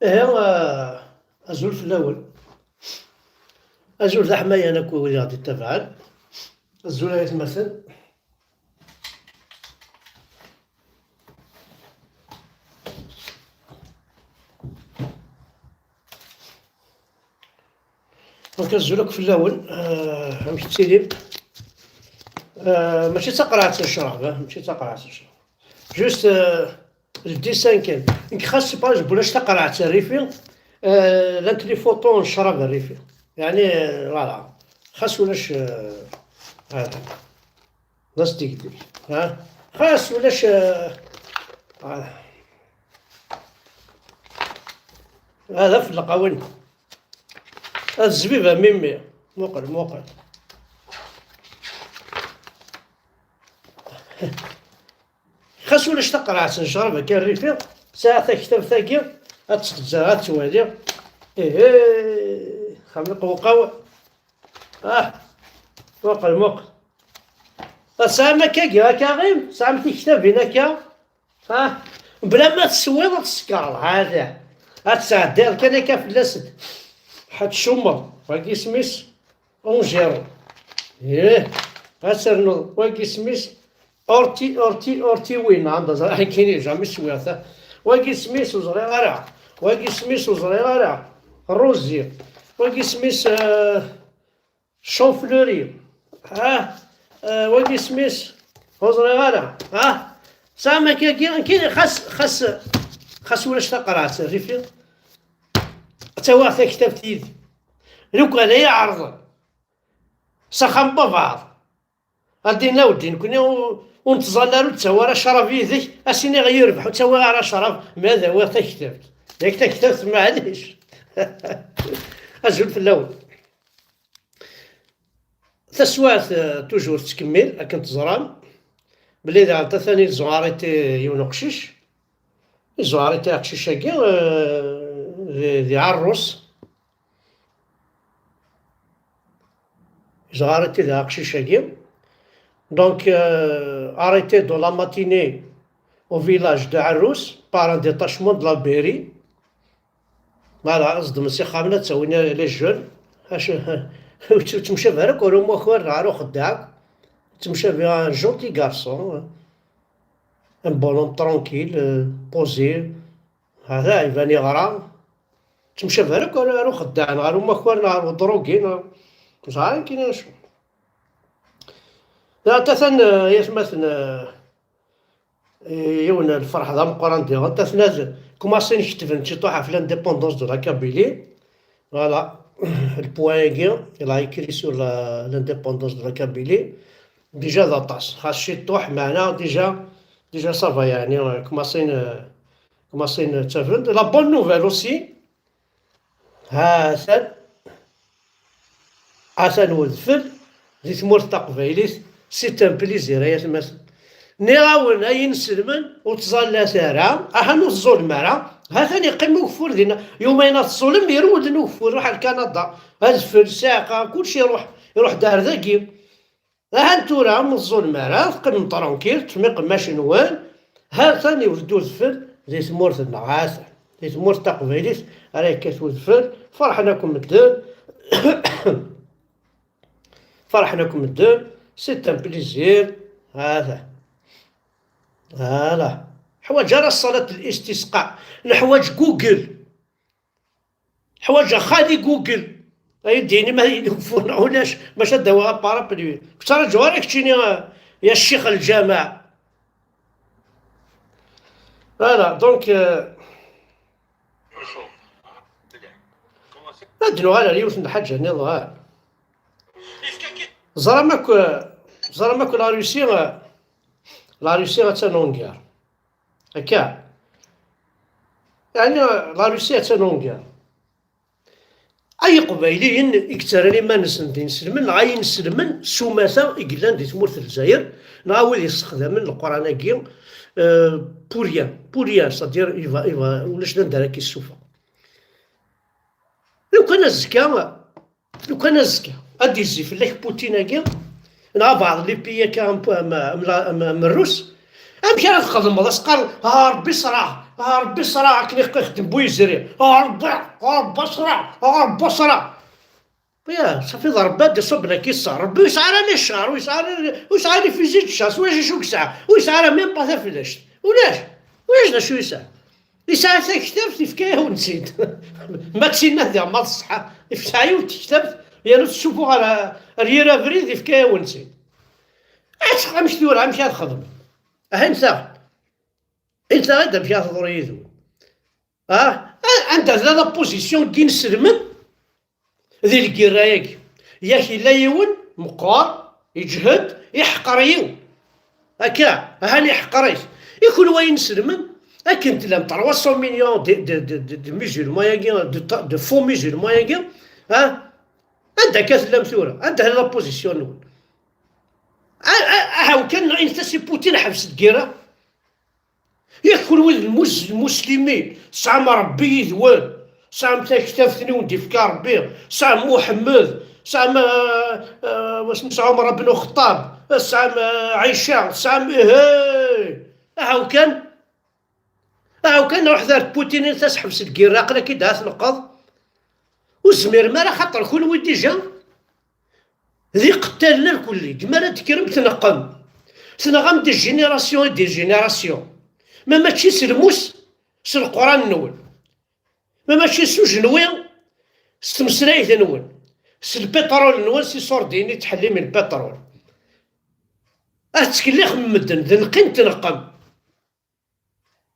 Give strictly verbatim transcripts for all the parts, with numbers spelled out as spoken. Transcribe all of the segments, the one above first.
Ihi, eh, azul fell-awen. Azul d aḥmayan akk wid i ɣ-d-ittabaɛen. Azul ay atmaten. Donc, azul akk fell-awen. Eh, amek tettilim? Eh, mačči d taqerɛet n ccrab, eh, mačči d taqerɛet n ccrab. Juste, eh, le dessin kan. Nekk xas pas bulac taqerɛet rrifi, eh, llant les photos n ccrab rrifi. Yeɛni, eh, voilà. Xas ulac, eh, voilà. D asdegdeg. Ha? Xas ulac, eh, voilà. Hada f lqawin. Ad zbib a mimi. Muqel, muqel. Xas ulac taqerɛet n ccrab akka rrifi, sɛiɣ taktabt-agi, ad tt-xezzeɣ, ad tt-waliɣ. Ihi, xamiq uqaw. Ah, muqel, muqel. Tesɛam akkagi, akka ɣim? Tesɛam tiktabin akka? Ah, bla ma teswiḍ ad tsekreḍ, hada. Ad tesɛeddiḍ kan akka fell-as-d. Ḥed cummer, wagi isem-is Unjero. Ih, ad ternuḍ, wagi isem-is Orti, Orti, Orti win, anda ẓriɣ, akken jamais swiɣ ta. Wagi isem-is ur ẓriɣ ara. Wagi isem-is ur ẓriɣ ara. Rosi. Wagi isem-is, eh, Chonfleury. Ha? Eh, wagi isem-is ur ẓriɣ ara. Ha? Tesɛam akkagi, nekkini xas, xas, xas ulac taqerɛet rrifi, ad tawiɣ taktabt yid-i. Lukan ay iɛerḍen s axxam n baba, ad d-iniɣ awdi, nekkni ur, ur nettẓalla ara, ur d-ttawi ara ccrab yid-k, ad s-iniɣ yirbeḥ, ur ttawiɣ ara ccrab, ma ad awiɣ taktabt. Yak taktabt, maɛlic. Azul fell-awen. Taswiɛt, euh, toujours tettkemmil, akken teẓram, belli daɣen atan ils ont arrêté yiwen uqcic. Ils ont arrêté aqcic-agi, euh, di, di Ɛerrus. Ils ont arrêté daɣen aqcic-agi. Donc, euh, arrêté dans la matinée au village de Arrous par un détachement de la mairie. Voilà, ad ẓedmen s ixxamen, ad ttawin les jeunes. Acu, ur ttemcabi ara akk ar umakar neɣ ar uxeddaɛ. Ttemcabi un gentil garçon, un bonhomme tranquille, euh, posé. Hada iban yeɣra. Ttemcabi ara akk ar, ar uxeddaɛ neɣ ar umakar neɣ ar udrugi neɣ ẓriɣ kan acu. Da, atan, euh, yatmaten, euh, yiwen n lferḥ d ameqqran diɣen. Aten ad kumaṣin ketben ciṭuḥ ɣef l'indépendance de la Kabylie. Voilà. Le point-agi, il a écrit sur la, l'indépendance de la Kabylie. Déjà d aṭas. Xas ciṭuḥ, meɛna déjà, déjà ça va, yeɛni, kumaṣin, kumaṣin ttafen-d. La bonne nouvelle aussi, ha-t-an, atan udfel di tmurt taqbaylit, c'est un plaisir, ay atmaten. Nniɣ-awen, ay inselmen, ur ttẓallat ara, ahan ur teẓẓulem ara, ha-t-an yeqqim ugeffur dinna, yumayen ad teẓẓulem, irewwel-d ugeffur, iruḥ ar Kanada, adfel, ssiɛqa, kullec iruḥ, iruḥ-d ar dagi. Ahan tura, ur teẓẓulem ara, teqqimem tranquille, teṭṭfem iqemmacen-nwen, ha-t-an iwet-d udfel di tmurt-nneɣ, ha-t-an. Di tmurt taqbaylit ara yekkat udfel, ferḥen akk medden, ferḥen akk medden, c'est un plaisir, ha-t-an. Voilà. Ḥwaǧ ara ṣṣalat l-istisqa, neḥwaǧ Google. Ḥwaǧeɣ xali Google. Ay d-yini ma yella ugeffur neɣ ulac, maca ad d-awiɣ aparapluie. Ur ttṛaǧuɣ ara keččini, a, ya ccix lǧameɛ. Voilà, donc, euh, ad d-nuɣal ar yiwet n lḥaǧa nniḍen. Ẓram akk, ẓram akk la Russie, la Russie attan en guerre. Akka. Yeɛni, la Russie attan en guerre. Ay Iqbayliyen i yettarran iman-nsen d inselmen, neɣ ay inselmen s umata i yellan di tmurt n Lezzayer, neɣ a wid yessexdamen Leqran-agi, euh, pour rien, pour rien, c'est-à-dire, il va, il va, ulac d anda ara k-issufeɣ. Lukan azekka, lukan azekka, ad d-izzi fell-ak Putin-agi, neɣ abeɛḍ les pays akka am, am, am, am, am Rrus, amek ara txedmeḍ? Ad s-qqareḍ, ah, Rebbi ṣṣreɛ, Ah, Ṛebbi ṣṣreɛ akken i ixeddem bu yezri. Ah, Ṛebbi, ah, Ṛebbi ṣṣreɛ, ah, Ṛebbi ṣṣreɛ. Ya, safi d Ṛebbi ad iṣubb lak iṣṣer. Ṛebbi ur yesɛi ara les chars, ur yesɛi ara, ur yesɛi ara les fusils de chasse, ulac acu yesɛa. Ur yesɛi ara même pas taflact. Ulac, ulac d acu yesɛa. Yesɛa taktabt, yefka-yawen-tt-id. Ma d tinna diɣ ma d ṣṣeḥ, yesɛa yiwet tektabt, yerna tessufuɣ ar, ar yir abrid, yefka-yawen-tt-id. Acu, amek tura, amek ad xedmen? Ahin ta, inta-id amek ad teḍru yid-wen. Ah, a-, anda tella la position n yinselmen di lgirra-agi? Yak yella yiwen meqqer, yeǧhed, iḥqer yiwen. Akka, ahan iḥqer-it. I kunwi ay inselmen, akken tellam trois cents millions de, de, de, de, de musulmans-agi, de, de faux musulmans-agi, ah, anda akka tellam tura? Anda tella la position-nwen? A-, a-, ahaw kan, init-as i Poutine ḥbes lgirra. Yak kunwi d lmus-, lmuslimin, tesɛam Ṛebbi yid-wen, tesɛam taktabt-nni wen-d-ifka Ṛebbi, tesɛam Muḥemmed, tesɛam, eh, eh, wasmi tesɛam Ɛumar ibn Xeṭṭab, tesɛam, eh, Ɛica, tesɛam, eh, eh. Ahaw kan, ahaw kan, ruḥet ar Putin, init-as ḥbes lgirra, aql-ak-id ad tneqqeḍ. Ur tezmirem ara, xaṭer kunwi déjà d iqettalen irkelli, deg mi ara d-tekkrem tneqqem. Tenɣam de génération et de génération. Ma mačči s lmus, s Leqran-nwen. Ma mačči s ujenwi, s tmeslayt-nwen. S lpiṭrul-nwen, s iṣurdiyen i ttḥellimen lpiṭrul. Ad tettkellixem medden, d neqqi n tneqqem.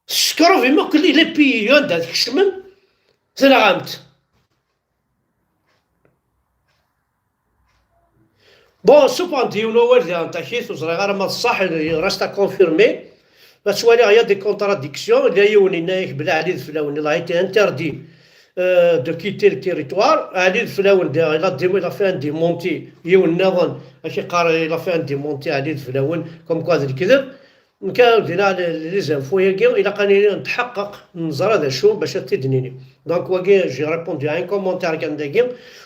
Tessekrubim akk les pays anda tkecmem, tenɣam-t. Bon, cependant, yiwen wawal diɣen takit, ur ẓriɣ ara ma d ṣṣeḥ, il reste à confirmer. La ttwaliɣ, il y a des contradictions. Il y a yiwen yenna-yak belli Ɛli Ideflawen, il a été interdit, euh, de quitter le territoire. Ɛli Ideflawen, diɣ, il a dé-, il a fait un démenti. Yiwen nniḍen, ak iqqar, il a fait un démenti, Ɛli Ideflawen, comme quoi d lekdeb. Nekk ara d-iniɣ les, les infos-agi, ilaq ad nili netḥeqqeq, neẓra d acu bac ad t-id-nini. Donc, wagi, j'ai répondu à un commentaire kan dagi,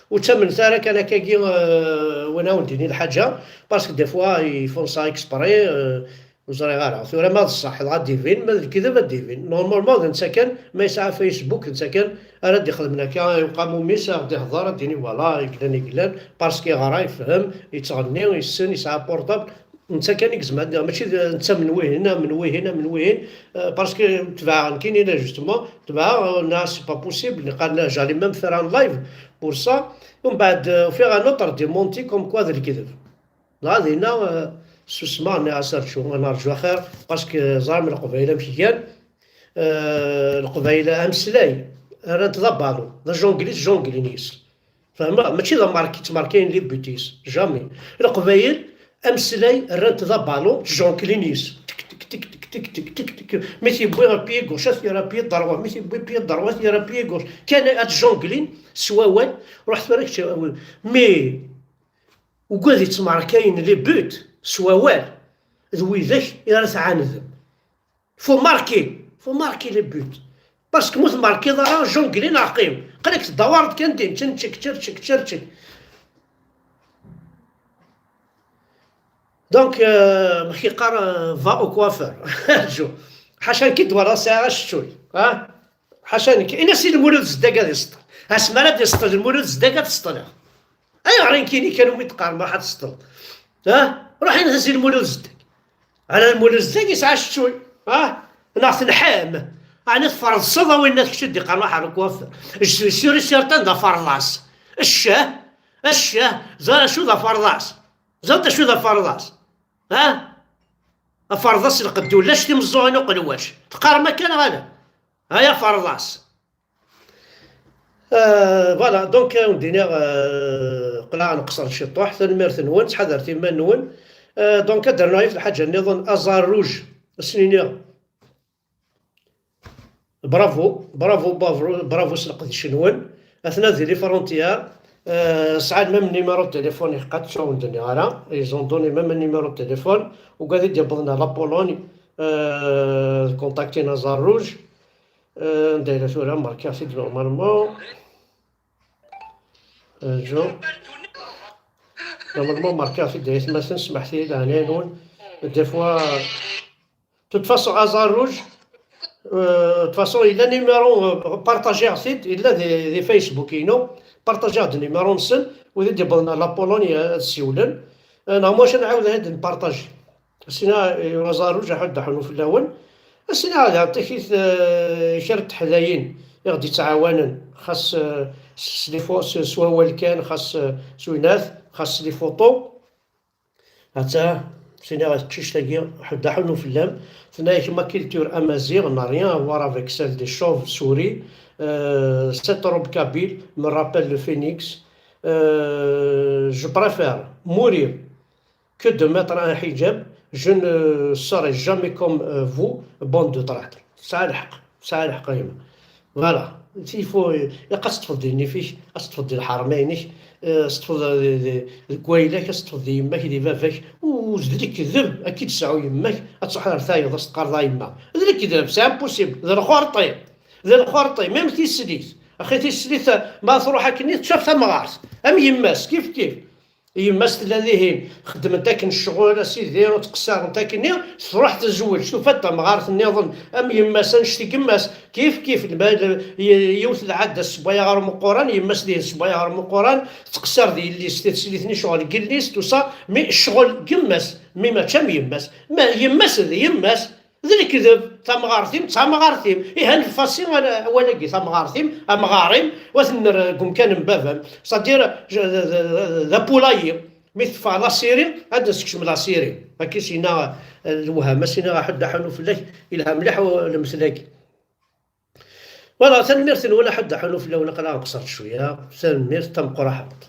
ur ttamnet ara kan akkagi, euh, win awen-d-yini lḥaǧa, parce que des fois, ils font ça exprès, euh, ur ẓriɣ ara. Tura ma d ṣṣeḥ, dɣa ad d-ibin, ma d lekdeb ad d-ibin. Normalement, d netta kan, ma yesɛa Facebook, d netta kan ara d-ixedmen akka, iwqam umis, ad d-ihḍer, ad d-yini, voilà, i yellan, i yellan, parce que yeɣra, yefhem, yettɣenni, yessen, yesɛa portable, netta kan i yezmer ad d-, mačči d netta am wihin, am wihin, am wihin, euh, parce que tebɛeɣ nekkini, là, justement, tebɛeɣ, euh, non, c'est pas possible, qqaren, j'allais même faire un live pour ça, umbeɛd, euh, ufiɣ un autre démenti comme quoi d lekdeb. Dɣa dinna, euh, susmeɣ, nniɣ-as rǧu, ad nerǧu axir, parce que ẓram Leqbayel amek gan, euh, Leqbayel ameslay, rran-t d abalu, d ajungli, junglen yes. Fehmeɣ, mačči d amarki, ttmarkayen les buts-is, jamais. Leqbayel, ameslay, rran-t d abalun, ttjonklin yes. Tik, tik, tik, tik, tik, tik, tik, tik. Mi t-yewwi pied gauche, ad t-yerr pied droit. Mi t-yewwi pied droit, ad t-yerr pied gauche. Kan ad jonglin s wawal, ruḥ tura kečč. Mais ugad yettmarkayen les buts s wawal, d widak i ara tɛanedem. Faut marquer, faut marquer les buts. Parce que ma ur tmarkiḍ ara, jongli neɣ qqim. Qqlek tdawar-d kan din, tčen, tček, tčer, tček, tčer, tček. Donc, euh, ma k-yeqqar, euh, va au coiffeur. Rǧu. Ḥaca nekk i d-walaɣ sɛiɣ aceččuy. Ha? Ḥaca nekk. Ini-as i Lmulud Zeddag ad iseṭṭel. Asmi ara d-iseṭṭel Lmulud Zeddag ad t-seṭṭleɣ. Ayɣer nekkini kan umi d-qqaren ma ad t-seṭṭleḍ? Ha? Ruḥ ini-as i Lmulud Zeddag. Ala Lmulud Zeddag yesɛa aceččuy. Ha? Neɣ telḥam. Ɛni tferḍseḍ a winna kečč i d-iqqaren ruḥ ar le coiffeur? Je suis sûr et certain d aferḍas. Ccah, ccah, ẓer acu d aferḍas. Ẓer d acu d aferḍas. Ha? Aferḍas lqedd ulac timeẓẓuɣin uqelwac. Teqqarem akka neɣ ala? Ay aferḍas. Euh, voilà, donc, euh, ur d-iniɣ, euh, qleɣ nqeṣṣer ciṭuḥ, tanemmirt-nwen, ttḥadaret iman-nwen. Euh, donc, ad d-rnuɣ yiwet lḥaǧa nniḍen, aẓar rouge, ad sen-iniɣ bravo, bravo, bravo, bravo s leqdic-nwen. Atna di les frontières, euh, sɛan même numéro de téléphone, iqat ur wen-d-nniɣ ara, ils ont donné même un numéro de téléphone, ugad i d-yewwḍen ar la Pologne, euh, contactin aẓar rouge. Euh, anda yella tura, markiɣ-t-id normalement. Euh, Joe. Normalement, markiɣ-t-id ay atmaten, smaḥet-iyi leɛnaya-nwen. Des fois, de toute façon, aẓar rouge, Euh, de toute façon, il a numéro, euh, partager-t-id, il a des, des Facebook, you know, partager-t-id numéro-nsen, ou des débats à la Pologne, euh, ad siwlen. Euh, neɣ maca nɛawed ad npartager. Sina, euh, aẓaruj, aḥud aḥunu fell-awen. Sina, ad aɣ-takit, euh, kra n teḥdayin i ɣ-d-yettɛawanen, xas, euh, s, s les fo-, s, s wawal kan, xas, euh, s winat, xas s les photos. Atta, sina teqcict-agi, ḥedd aḥunu fell-am, tenna-yak ma culture amaziɣ n'a rien à voir avec celle des chauves-souris. Euh, cette robe kabyle me rappelle le phénix. Euh, je préfère mourir que de mettre un hijab. Je ne serai jamais comme, euh, vous, bande de traîtres. Tesɛa lḥeqq, tesɛa lḥeqq a yemma. Voilà. Il faut, ilaq ad teṭṭfeḍ di nnif-ik, ad teṭṭfeḍ di lḥerma-inek, eh, ad teṭṭfeḍ di, di, deg wayla-k, ad teṭṭfeḍ di yemma-k, di baba-k. U d lekdeb ad k-id-tesɛu yemma-k, ad truḥeḍ ar tayeḍ ad s-teqqareḍ a yemma. D lekdeb, c'est impossible. D lxerṭi. D lxerṭi. Même tislit. Axi tislit, ma truḥ akkenni, tečča tamɣart. Am yemma-s, kif kif. Yemma-s tella dihin, xeddment akken ccɣel, a sidi, ur ttqeṣṣirent akkenni, truḥ tezweǧ, tufa-d tamɣart nniḍen, am yemma-s, annect n yemma-s, kif kif, lmal, y-, yiwet lɛadda tessewway aɣrum uquran, yemma-s dihin tessewway aɣrum uquran, tettqeṣṣir di yelli-s, tislit-nni ccɣel n yelli-s, tout ça, mais ccɣel n yemma-s, mais mačči am yemma-s. Ma yemma-s d yemma-s, d lekdeb, tamɣart-im d tamɣart-im. Ihi ad nfasi awal-agi, tamɣart-im, amɣar-im, wa tenner deg umkan n baba-m. C'est-à-dire, je, d, d, d, d apulayi. Mi teffeɣ la Syrie, ad nsekcem la Syrie. Akka i s-yenna, eh, lewham, a s-iniɣ aḥedd aḥunu fell-ak, yelha mliḥ u-, lemtel-agi. Voilà, tanemmirt-nwen, aḥedd aḥunu fell-awen, aql-aɣ nqeṣṣer-d cwiya. Tanemmirt tameqqrant.